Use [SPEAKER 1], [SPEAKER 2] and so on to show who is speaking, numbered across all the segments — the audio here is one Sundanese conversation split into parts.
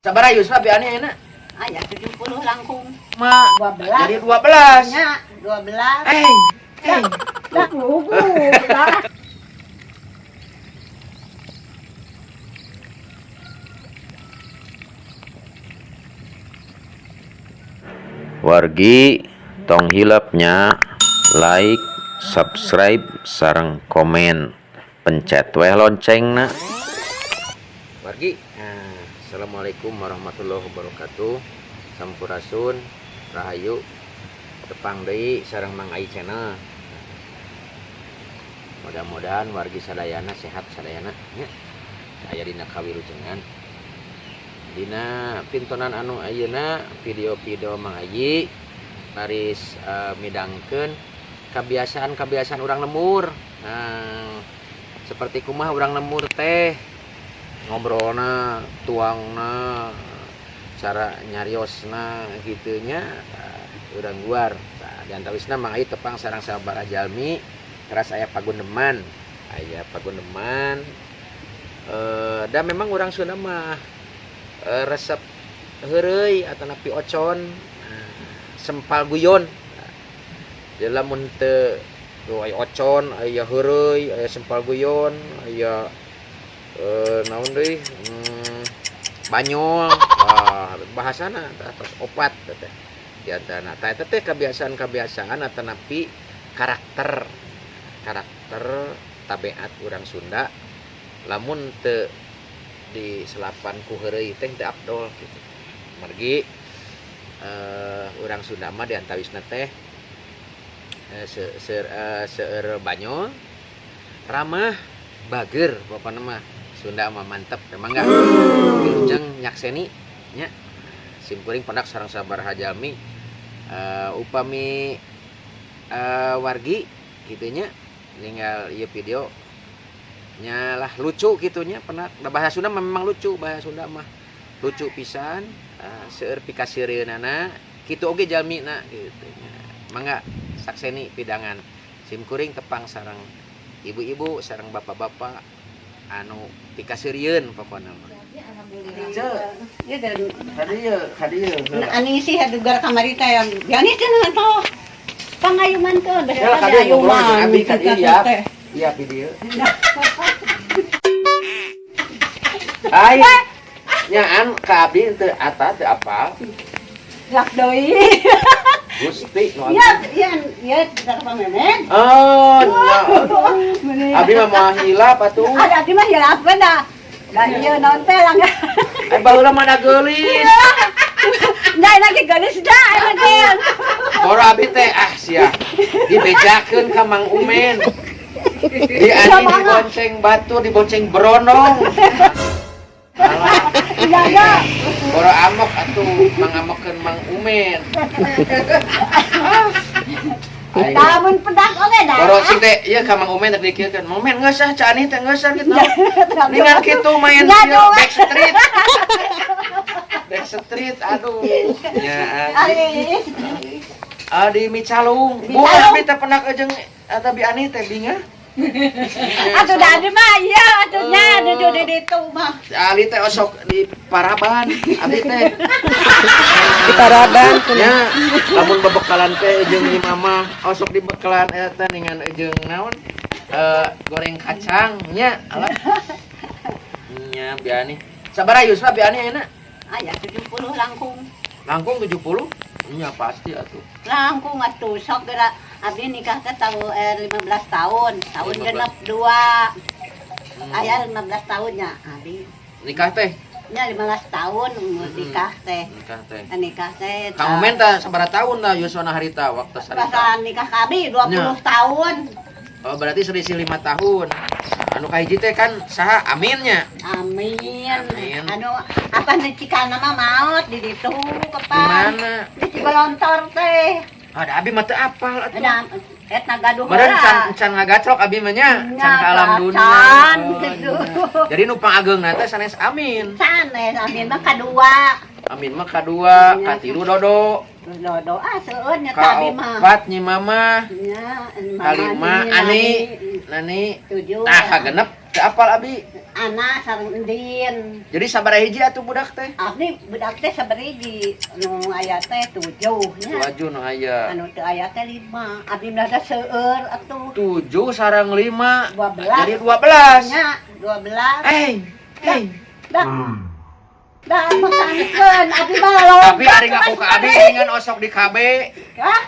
[SPEAKER 1] Sabaraha yuswa Bi Ani ayeuna?
[SPEAKER 2] Aya 70 langkung.
[SPEAKER 1] Ma,
[SPEAKER 2] 12.
[SPEAKER 1] jadi 12.
[SPEAKER 2] Nya, 12.
[SPEAKER 1] Eh, eh.
[SPEAKER 2] Dah lugu, dah.
[SPEAKER 3] Wargi tong hilapnya like, subscribe, sareng komen, pencet weh loncengna.
[SPEAKER 1] Wargi, nah, assalamualaikum warahmatullahi wabarakatuh. Sampurasun, rahayu, tepang deui sareng Mang Ai Channel. Mudah-mudahan wargi sadayana sehat sadayana nya. Aya dina kawilujengan. Dina pintonan anu ayeuna video-video Mang Ayi baris midangkeun kebiasaan-kebiasaan urang lembur. Nah, seperti kumaha urang lembur teh ngobrolna, tuangna, cara nyariosna gitu nya, urang luar. Nah, di antawisna Mang Ayi tepang sareng sabaraha jalmi teras aya pagundeman. Aya pagundeman. Dan memang urang Sunda mah resep heureuy atanapi ocon, nah, sempal guyon. Nah, jadi lamun teu tuh aya ocon, aya heureuy, aya sempal guyon, aya naon deui, banyol, ah, bahasana atas opat teh di antarana. Tah eta teh kebiasaan-kebiasaan atanapi karakter karakter tabiat urang Sunda lamun teu di selapan ku heureuy teh teu afdol gitu. Margi urang Sunda mah di antawisna teh seueur banyol, ramah, bager pokona mah. Sunda mah mantep emang enggak. Wilujeng nyakseni nya. Simkuring pendak sareng sabaraha jalmi upami wargi kitu nya ninggal ieu video nya lah lucu kitu nya pendak. Da bahasa Sunda mah memang lucu, bahasa Sunda mah lucu pisan, seueur pikaseureunana kitu oge jalmina kitu nya. Mangga sakseni pidangan simkuring tepang sareng ibu-ibu sareng bapak-bapak anu pikaseurieun pokona mah.
[SPEAKER 2] Alhamdulillah. Ya dan
[SPEAKER 1] Kadieu, kadieu.
[SPEAKER 2] Ani sih dugar kamari teh yang yani cenah tuh. Pangayuman tuh,
[SPEAKER 1] Ya, kadieu ngobrol jeung abi kadieu ya. Iya video. Ai. Nyaan ka abi teu ata teu apal.
[SPEAKER 2] Lak deui.
[SPEAKER 1] Gusti nu
[SPEAKER 2] Ya,
[SPEAKER 1] abi.
[SPEAKER 2] ya, ya, kita ke Memen.
[SPEAKER 1] Oh, nya. Abi mah moal hilap atuh.
[SPEAKER 2] Ada abdi mah hilap dah. Dah ieu naon teh lang.
[SPEAKER 1] Eh baheula mah da geulis.
[SPEAKER 2] Nya lagi geulis dah emang teh.
[SPEAKER 1] Boro abi teh ah sia. Dibejakeun ka Mang Umen. Di ani dibonceng batu, dibonceng beronong. Alah,
[SPEAKER 2] Iya, ya.
[SPEAKER 1] boro amok atuh mangamokeun Mang Umen. Aing
[SPEAKER 2] Lamun pedak oge dah.
[SPEAKER 1] Boro sing teh ieu ka Mang Umen teh dikieukeun. Mang Umen geus ah Cak Ani teh geus ah gitu. Ningan kitu main
[SPEAKER 2] Ya,
[SPEAKER 1] ieu
[SPEAKER 2] doa.
[SPEAKER 1] back street. Back street aduh. Nya
[SPEAKER 2] Ari.
[SPEAKER 1] Adi micalung. Bu
[SPEAKER 2] Micalung.
[SPEAKER 1] abi teh pernah jeung eta Bi Ani teh bingah.
[SPEAKER 2] Atuh da abdi mah ieu atuh nya dudu di ditu mah.
[SPEAKER 1] Ali teh osok di Paraban, abi teh.
[SPEAKER 4] Di Paraban.
[SPEAKER 1] Ya, lamun bebekalan teh jeung nyi mama osok di bekalan eta ningan jeung naon? Goreng kacang nya alah. Nya Bi Ani. Sabaraha yuswa Bi Ani ayeuna?
[SPEAKER 2] Aya 70 langkung.
[SPEAKER 1] Langkung 70? Nya pasti atuh.
[SPEAKER 2] Langkung atuh sok geura abdi nikah teh tahun 15 tahun, tahun
[SPEAKER 1] 15.
[SPEAKER 2] genep 2. Aya 15 tahun nya abdi.
[SPEAKER 1] Nikah teh?
[SPEAKER 2] Nya 15 tahun umur nikah teh.
[SPEAKER 1] Nikah teh.
[SPEAKER 2] Nikah teh.
[SPEAKER 1] Kang Umen teh sabaraha tahun dah yuswana harita waktu harita?
[SPEAKER 2] Bahkan nikah kami 20
[SPEAKER 1] Nya.
[SPEAKER 2] tahun.
[SPEAKER 1] Oh, berarti selisih 5 tahun. Anu kahiji teh kan saha Aminnya.
[SPEAKER 2] Amin.
[SPEAKER 1] Amin.
[SPEAKER 2] Anu apa nih cikana mah maot di ditu
[SPEAKER 1] Di
[SPEAKER 2] kepan.
[SPEAKER 1] mana?
[SPEAKER 2] Di Cibalontor teh.
[SPEAKER 1] Ada abi mah teu apal atuh.
[SPEAKER 2] Ada etna gaduh
[SPEAKER 1] Meureun
[SPEAKER 2] heula.
[SPEAKER 1] can ngagacrok abi mah nya,
[SPEAKER 2] Nya,
[SPEAKER 1] can ka alam dunia.
[SPEAKER 2] can,
[SPEAKER 1] Oh,
[SPEAKER 2] gitu.
[SPEAKER 1] nya. Jadi nu pangageungna teh sanes Amin.
[SPEAKER 2] Sanes Amin mah kadua.
[SPEAKER 1] Amin mah kadua,
[SPEAKER 2] Nya.
[SPEAKER 1] katilu Dodo,
[SPEAKER 2] Dodo ah seueur nya teh abi mah.
[SPEAKER 1] kaopat Nyi Mama,
[SPEAKER 2] Nya, mama
[SPEAKER 1] kalima
[SPEAKER 2] Nyi
[SPEAKER 1] Ani,
[SPEAKER 2] Nani.
[SPEAKER 1] Nani.
[SPEAKER 2] 7.
[SPEAKER 1] Nah, kagenep Teu apal abi.
[SPEAKER 2] Anak sareng Endin.
[SPEAKER 1] Jadi sabaraha hiji atuh budak teh?
[SPEAKER 2] Abdi budak teh sabariji, nu aya teh 7 nya.
[SPEAKER 1] Tujuh nu aya.
[SPEAKER 2] Anu teu aya teh 5. Abdi mah da seueur atuh.
[SPEAKER 1] 7 sareng 5.
[SPEAKER 2] 12.
[SPEAKER 1] Jadi 12.
[SPEAKER 2] Nya, 12.
[SPEAKER 1] Eh, eh.
[SPEAKER 2] Dah. Dah makankeun abdi mah lompat.
[SPEAKER 1] Tapi ari ngaku ka abi dengan osok di KB.
[SPEAKER 2] Hah?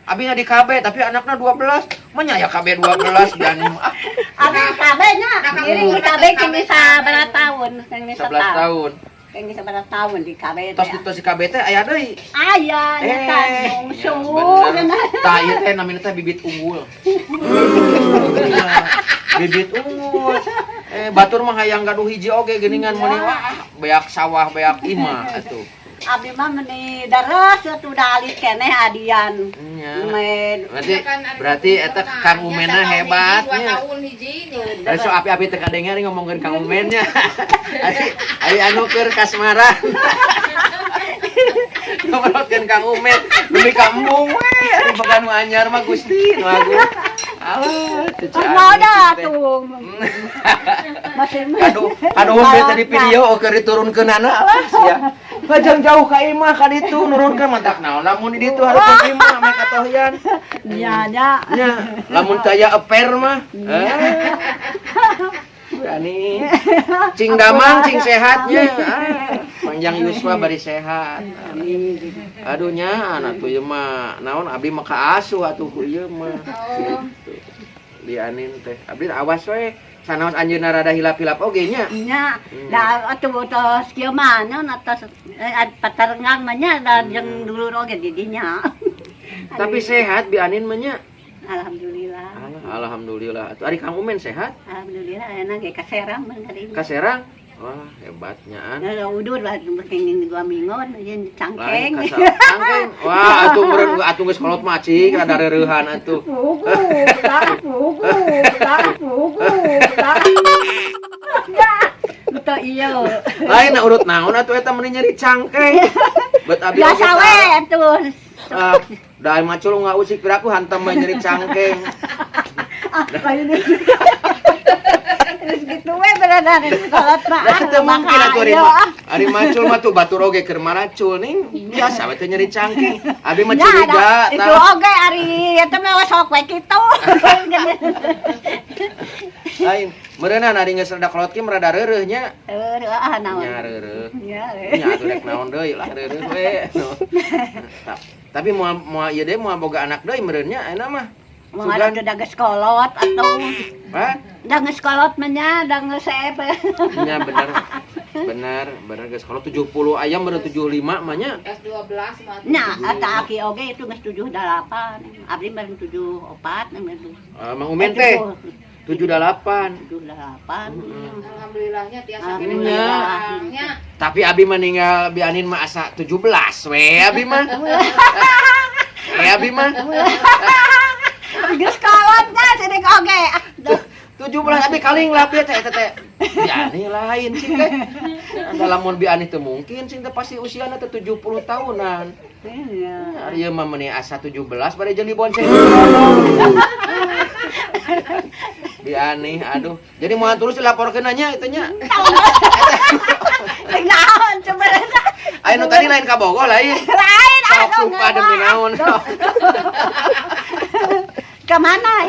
[SPEAKER 1] Abi nya di KB tapi anaknya 12. Manya ya KB 12 dan ah.
[SPEAKER 2] Abi KB nya. Ngiring di KB kini sabaraha tahun? Kini
[SPEAKER 1] 11 tahun.
[SPEAKER 2] Kini sabaraha tahun di KB
[SPEAKER 1] Tos
[SPEAKER 2] teh.
[SPEAKER 1] di tos di KB teh aya deui.
[SPEAKER 2] Aya nya kan
[SPEAKER 1] Eh,
[SPEAKER 2] bungsu.
[SPEAKER 1] ya, bener. Tah ieu teh namina teh bibit unggul. Iya, bibit unggul. Eh, batur mah hayang gaduh hiji oge geuningan meuni wah beak sawah beak imah atuh.
[SPEAKER 2] Abdi mah meuni daras atuh da alit keneh adian.
[SPEAKER 1] Nya.
[SPEAKER 2] Men
[SPEAKER 1] Berarti berarti eta Kang Umena hebatnya.
[SPEAKER 5] 2 tahun hiji.
[SPEAKER 1] Besok api-api teu kadenge ari ngomongkeun Kang Umennya. Ari ari anu keur kasmaran. Ngomongkeun Kang Umen demi ka embung we ari boga nu anyar mah Gusti nu agung. Alah, teu
[SPEAKER 2] Pas mau dah tuh. Masih
[SPEAKER 1] Aduh, aduh we tadi video keur diturunkeunana alah sia. Ngajang jauh ka imah ka ditu nurunkeun mantak naon lamun di ditu hareupeun imah meh katohyan.
[SPEAKER 2] Nya nya.
[SPEAKER 1] Nya, lamun teu aya eper mah. Eh. Berani. Cing damang, cing sehatnya. Ah, panjang yuswa bari sehat. Aduh nya, anak tuh ieu mah naon abdi mah kaasuh atuh ku ieu mah. Gitu. Dianin teh. Abdi awas we sanaos anjeunna rada hilap-hilap oge nya.
[SPEAKER 2] Nya, da atuh tos kieu mah nya atos patarengang mah nya da jeung dulur oge di dinya.
[SPEAKER 1] Tapi sehat Bi Anin mah nya.
[SPEAKER 2] Alhamdulillah.
[SPEAKER 1] Alah, alhamdulillah. Atuh ari Kang Umen sehat?
[SPEAKER 2] Alhamdulillah ayeuna ge ka Serang mun kali ini.
[SPEAKER 1] Ka Serang? Wah, hebatnya an.
[SPEAKER 2] Nah, udur lah kenging 2 minggu jeung
[SPEAKER 1] Lain
[SPEAKER 2] cangkeng.
[SPEAKER 1] ka cangkeng. Wah, atuh meureun atuh geus kolot mah cik rada reureuhan atuh.
[SPEAKER 2] Buku, buku, buku, Betul iya.
[SPEAKER 1] Lain na urut naon atuh eta meuni nyeri cangkeng. Bet abi oge
[SPEAKER 2] Biasa we atuh.
[SPEAKER 1] Ah, da macul nggak usik piraku hantam we nyeri cangkeng.
[SPEAKER 2] Ah, lain. Terus gitu we berada di kolot mah.
[SPEAKER 1] Lah teu mungkin atuh ari mah. Ari macul mah tuh batur oge keur maracul ning biasa we teh nyeri cangkeng. Abi mah
[SPEAKER 2] Ya,
[SPEAKER 1] curiga
[SPEAKER 2] ada. Itu
[SPEAKER 1] tah.
[SPEAKER 2] oge ari eta mah sok we kitu.
[SPEAKER 1] Lain, meureunna ari geus rada kolot ki rada reureuh nya.
[SPEAKER 2] Heuh, ah naon.
[SPEAKER 1] Nya reureuh.
[SPEAKER 2] Ya.
[SPEAKER 1] Nya atuh rek naon deui lah reureuh we. Tapi moal moal ieu deui moal boga anak deui meureun nya ayeuna mah.
[SPEAKER 2] Mau ada udah geus kolot atau
[SPEAKER 1] Hah?
[SPEAKER 2] udah geus kolot mah nya, udah geus seep.
[SPEAKER 1] Nya bener. Bener, bener geus kalau 70 ayam bener 75 mah nya.
[SPEAKER 5] S12 mah.
[SPEAKER 2] Nya, eta aki oge itu geus 78. Abdi mah 74 itu.
[SPEAKER 1] Eh, Mang Umen teh 78.
[SPEAKER 2] 78.
[SPEAKER 5] Alhamdulillahnya tiasa
[SPEAKER 2] Alhamdulillah.
[SPEAKER 5] nya.
[SPEAKER 1] Tapi abi meninggal Bi Anin mah asa 17 we abi mah. Eh abi mah.
[SPEAKER 2] Geus kolot nya sidik oge. Ah, duh.
[SPEAKER 1] 17 abi kaling lah teh eta teh. Bi Ani lain sih teh. Da lamun Bi Ani teu mungkin sih teh pasti usiana teh 70 tahunan.
[SPEAKER 2] Iya.
[SPEAKER 1] Ari ieu mah meuni asa 17 bade jeung dibonceng. Bi Ani, aduh. Jadi moal terus dilaporkeun nya itu nya.
[SPEAKER 2] Rek naon coba.
[SPEAKER 1] Aya nu tadi lain ka Bogor lain.
[SPEAKER 2] Lain
[SPEAKER 1] Sok
[SPEAKER 2] aduh.
[SPEAKER 1] sumpah demi naon.
[SPEAKER 2] Ke mana?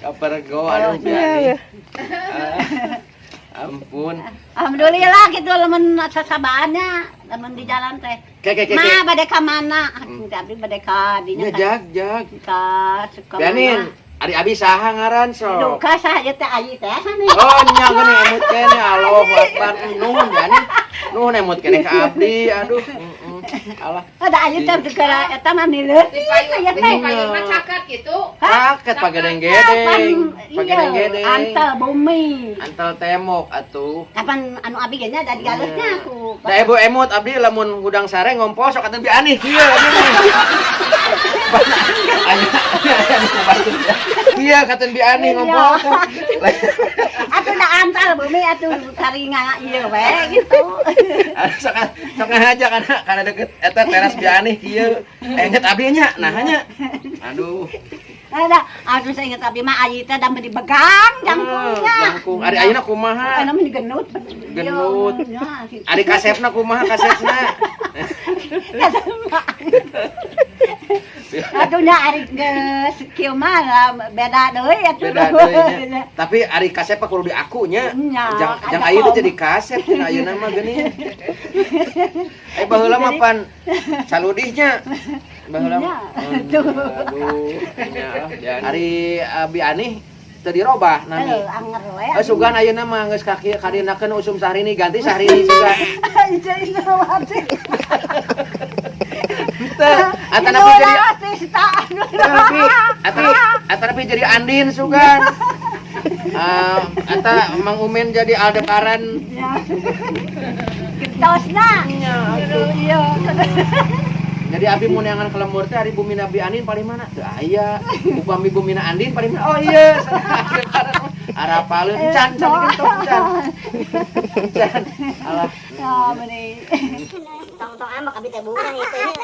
[SPEAKER 1] Ka Pergo aduh Bi Ani. Ah, ampun.
[SPEAKER 2] Alhamdulillah gitu lamun sasabaannya lamun di jalan teh.
[SPEAKER 1] Ke ke ke.
[SPEAKER 2] Ma bade ka mana? Abdi bade ka dinya
[SPEAKER 1] Nya jag jag.
[SPEAKER 2] Ka ka
[SPEAKER 1] Bi Anin, ari abi saha ngaran sok?
[SPEAKER 2] Duka sah ieu teh ayi teh sana.
[SPEAKER 1] Oh nya geuning emut keneh Allahu Akbar. Nuhun Bi Anin. Nuhun emut keneh ka abdi aduh. Heeh. Alah.
[SPEAKER 2] Ada ayi teh gara eta mah nileutik
[SPEAKER 5] Di payun,
[SPEAKER 2] aya
[SPEAKER 5] di
[SPEAKER 2] teh.
[SPEAKER 5] payun mah caket gitu.
[SPEAKER 1] Kaket pagedeng-gedeng, pagedeng-gedeng.
[SPEAKER 2] Antel bumi.
[SPEAKER 1] Antel tembok atuh.
[SPEAKER 2] Kapan anu abi ge nya da digaleuhnya aku.
[SPEAKER 1] Da ibu emut abdi lamun gudang sare ngompol sok atuh Bi Ani kieu abdi mah. Aya aya nu bantu. Iya katen Bi Ani ngompol teh.
[SPEAKER 2] Atuh da antel bumi atuh karinga ieu we gitu.
[SPEAKER 1] Sok sok ngahaja kana kana deket eta teras Bi Ani kieu. Inget abdi nya nah nya. Aduh.
[SPEAKER 2] Ada, aduh, saya ingat abi mah ayi teh da meni begang jangkungnya.
[SPEAKER 1] Jangkung. Ari ayeuna kumaha?
[SPEAKER 2] Ayeuna meni genut.
[SPEAKER 1] Genut.
[SPEAKER 2] Ya, gitu.
[SPEAKER 1] Ari kasepna kumaha kasepna?
[SPEAKER 2] Atuh nya ari geus kieu mah lah, beda deui atuh.
[SPEAKER 1] Beda deui nya. Tapi ari kasep mah kudu diaku nya.
[SPEAKER 2] Nya,
[SPEAKER 1] Jang jang
[SPEAKER 2] ada
[SPEAKER 1] ayeuna
[SPEAKER 2] kom.
[SPEAKER 1] Jadi kasep cenah ayeuna mah geuning. Eh, baheula mah pan saludihnya. Baheula mah.
[SPEAKER 2] Nya, tuh.
[SPEAKER 1] Aduh, nya ah. Ari Abi Anih teu dirobah nami.
[SPEAKER 2] Heuh, anger we.
[SPEAKER 1] Eh, sugan ayeuna mah geus kaki kadinakeun usum Sahrini, ganti Sahrini sugan.
[SPEAKER 2] Itu wati.
[SPEAKER 1] Teu, atanapi jadi
[SPEAKER 2] wati
[SPEAKER 1] tapi atanapi jadi Andin sugan. Eh, eta Mang Umen jadi Aldebaran.
[SPEAKER 2] Ya. Ketosna. Iya.
[SPEAKER 1] Jadi abi mun neangan ka lembur teh, ari bumi Nabi Anin paling mana? Teu aya. Upami bumina Andin paling mana? Oh iya. Arapaleun can can can can. Can. Alah.
[SPEAKER 2] Ya, meni.
[SPEAKER 6] Tong-tong amak abi teh bunga itu ini.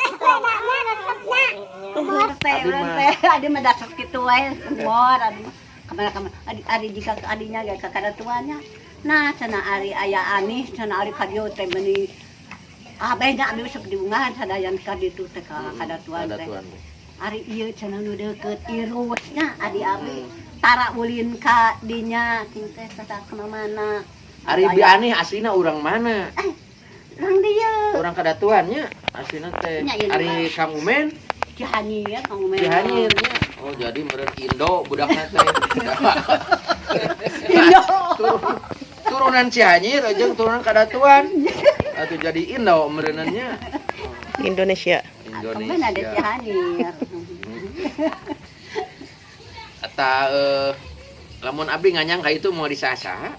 [SPEAKER 2] Teh urang teh adi mah dasar kitu wae sembor adi mah. Kamana kamana adi adi jika adinya ge ka kadatuannya. Nah, cenah ari aya anih, cenah ari ka dieu teh meuni abeh nya abi sok dibungahan sadayan ka ditu teh ka kadatuan teh.
[SPEAKER 1] Kadatuan.
[SPEAKER 2] Ari ieu cenah nu deukeut irusnya adi abi tara ulin ka dinya cing teh tara ka mana.
[SPEAKER 1] Ari Bi Anih aslina urang mana?
[SPEAKER 2] Urang dieu.
[SPEAKER 1] Urang kadatuannya aslina teh.
[SPEAKER 2] Nya, ieu
[SPEAKER 1] Ari Kang Umen?
[SPEAKER 2] Cihanyir, Kang Umen.
[SPEAKER 1] Cihanyir nya. Oh, jadi meureun Indo budakna teh.
[SPEAKER 2] Indo.
[SPEAKER 1] Turunan Cihanyir jeung turunan kadatuan. Atuh jadi Indo meureunannya.
[SPEAKER 4] Indonesia.
[SPEAKER 2] Kang Umen ada
[SPEAKER 1] Indonesia.
[SPEAKER 2] Cihanyir.
[SPEAKER 1] Eta lamun abdi nganyang ka itu mau disasa.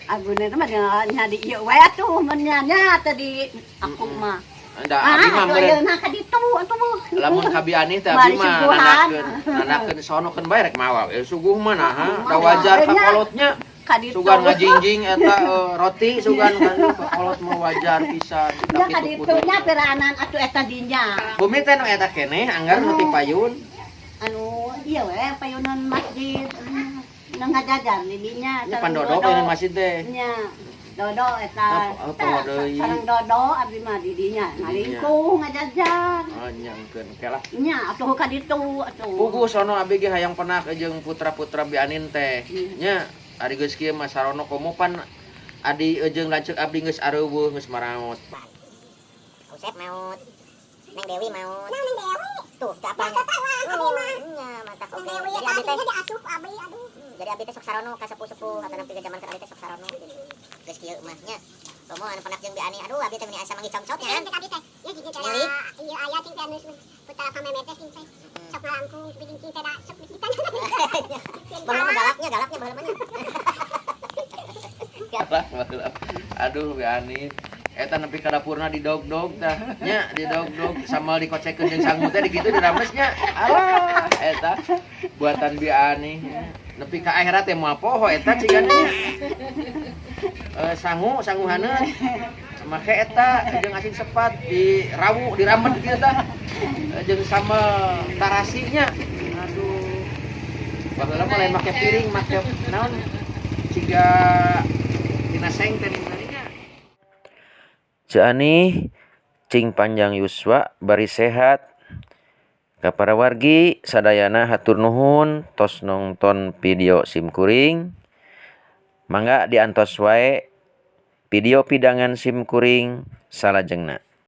[SPEAKER 2] Abuna teh mah nya di ieu we atuh mun nya nya tadi aku mah.
[SPEAKER 1] Da abdi mah
[SPEAKER 2] Ah,
[SPEAKER 1] meureun
[SPEAKER 2] ayeuna ka ditu atuh.
[SPEAKER 1] Lamun ka Bi Anih teh abdi
[SPEAKER 2] Mari
[SPEAKER 1] mah
[SPEAKER 2] suguhan.
[SPEAKER 1] nandakeun nandakeun sonokeun bae rek mawa. Eh, suguh mah naha da wajar ka kolotnya.
[SPEAKER 2] Ka ditu.
[SPEAKER 1] Sugan ngajingjing eta roti sugan kan ka kolot mah wajar pisan.
[SPEAKER 2] Nya
[SPEAKER 1] Da
[SPEAKER 2] ka
[SPEAKER 1] kitu
[SPEAKER 2] ditu
[SPEAKER 1] kudu.
[SPEAKER 2] nya peranan atuh eta dinya.
[SPEAKER 1] Bumi teh nu eta keneh anggar nu ti payun.
[SPEAKER 2] Anu ieu we payunan masjid. Nu ngajajar di dinya.
[SPEAKER 1] Nya pandodo payunan masjid teh.
[SPEAKER 2] Nya. Dodo eta.
[SPEAKER 1] Oh, oh, deui.
[SPEAKER 2] Sareng dodo abdi mah di dinya. Ngalingkuh ngajajar.
[SPEAKER 1] Oh, nyangkeun oke lah.
[SPEAKER 2] Nya atuh ka ditu atuh.
[SPEAKER 1] Puguh sono abdi ge hayang penak jeung putra-putra Bi Anin teh. Nya ari geus kieu mah sarono komo pan adi jeung lanceuk abdi geus areuweuh, geus maraot.
[SPEAKER 6] Usep maut. Neng Dewi maut. Nah, Neng Dewi. Tuh, teu apa nya. Oh, nya mata oge. Jadi abi teh diasup abi aduh. Jadi abi teh sok sarono ka sepuh-sepuh atau nepi ka jaman keur abi teh sok sarono gitu. Geus kieu mah nya. Komo anu penak jeung Bi Ani. Aduh, abi teh meni asa manggih congcot nya.
[SPEAKER 7] Abi teh, ya gitu teh.
[SPEAKER 6] Milik.
[SPEAKER 7] Iya aya cing teh anu putra pameme teh cing teh. Sok ngalangkung bikin cing teh da sok bikin.
[SPEAKER 6] Baheula mah galaknya, galaknya baheula mah nya.
[SPEAKER 1] Alah, baheula. Aduh, Bi Anin. Eta nepi ka dapurna didog-dog tah. Nya didog-dog sambal dikocekeun jeung sangu teh dikitu dirames nya. Alah, eta buatan Bi Ani. Nepi ka akhirat teh moal poho eta cigana nya. Eh, sangu, sangu haneut. Make eta jeung asin sepat di rawu, diramet kieu tah. Eh, jeung sambal tarasinya. Aduh. Baheula mah lain make piring, make naon? Siga tina seng teh nya.
[SPEAKER 3] Ceu Anih cing panjang yuswa bari sehat. Ka para wargi sadayana hatur nuhun tos nongton video simkuring. Mangga diantos wae video pidangan simkuring salajengna.